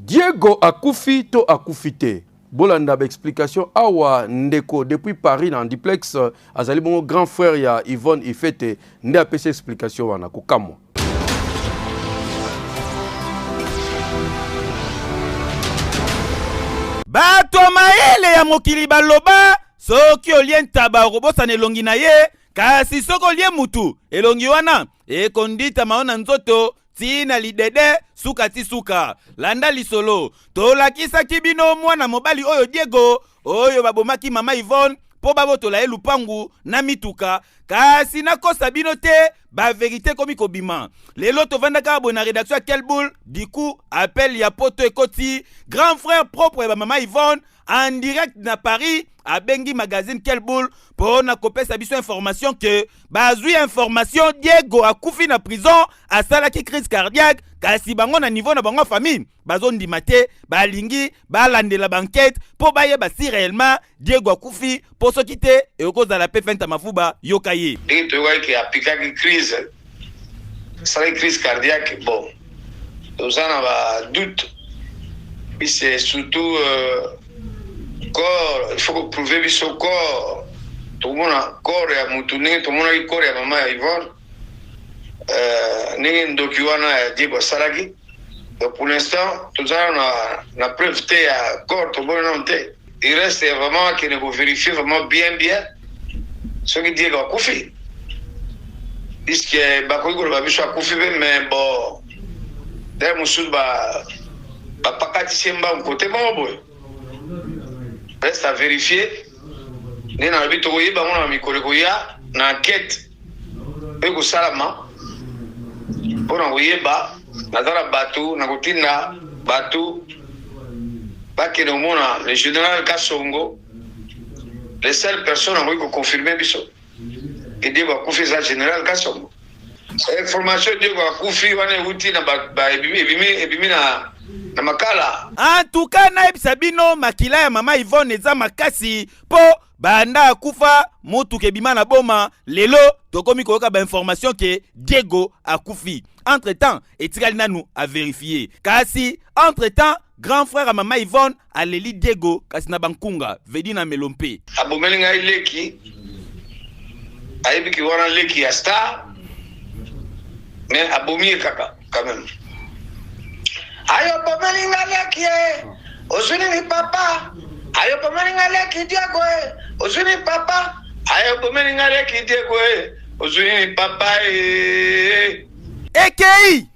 Diego akufi to akufi te? Bolanda ba explication awa ndeko depuis Paris na duplex azali bongo grand frère ya Yvonne Ifete nde apesi explication wana kokamwa. Bato ya mayele ya mokili baloba soki olie ntaba okobosana elongi na ye, kasi soki olie mutu elongi wana ekonditama yo na nzoto ti na lidede suka ti suka. Landa lisolo tolakisaki bino mwana mobali oyo Diego oyo babomaki mama Yvonne mpo babotola ye lupangu na mituka, kasi nakosa bino te ba verite ekomi kobima. Lelo tovandaka boye na redaction ya Kelbul, du coup appel ya poto ekoti, grand frère propre ya ba mama Yvonne en direct na Paris abengi magazine Kelbul mpo na kopesa biso information ke bazwi information Diego akufi na prison, asalaki crise cardiaque, kasi bango na niveau na bango ya famille bazondima te, balingi balandela bankete mpo bayeba si réellement Diego akufi, mpo soki te ekozala mpe fenta mafuba. Yoka ye. Ndenge toyokaki ke apikaki crise, asalaki crise cardiaque, bon toza na ba doute puisque surtout corps, il faut ko prouver biso corps, tokomona corps ya mutu ndenge tomonaki corps ya mama ya Yvonne, ndenge ndoki wana ya Diego asalaki. Donc pour l'instant toza na preuve te ya corps, tomoni nano te. Il reste vraiment akende ko vérifier vraiment bien bien soki Diego akufi, puisque bakoki koloba biso akufi mpe, mais bon der mosusu bapakatisi ye mbangu kote moko boye, reste à vérifier. Nde nalobi tokoyeba ngo na mikolo ekoya na enquête mpe kosalama mpona koyeba. Naza na bato na kotinda bato bakende komona le général Kasongo, le seule personne akoki koconfirme biso ke Diego akufi eza général Kasongo. Information Diego akufi wana euti na ebimi na makala. En tout cas nayebisa bino makila ya mama Yvonne eza makasi mpo banda akufa motuka ebima na boma, lelo tokomi koyoka ba information ke Diego akufi. Entre temps etikali nanu a vérifier, kasi entre temps grand frère ya mama Yvonne aleli Diego kasi na bankunga vedi na melo mpe abomeli ngai leki, ayebiki wana leki ya star, mais abomi ye kaka quand même. Ayo bomeli ngai leki ye, ozwi nini papa? Ayo bomeli ngai leki Diego ye, ozwi nini papa? Ayo bomeli ngai leki Diego ye, ozwi nini papa ye? Ekei.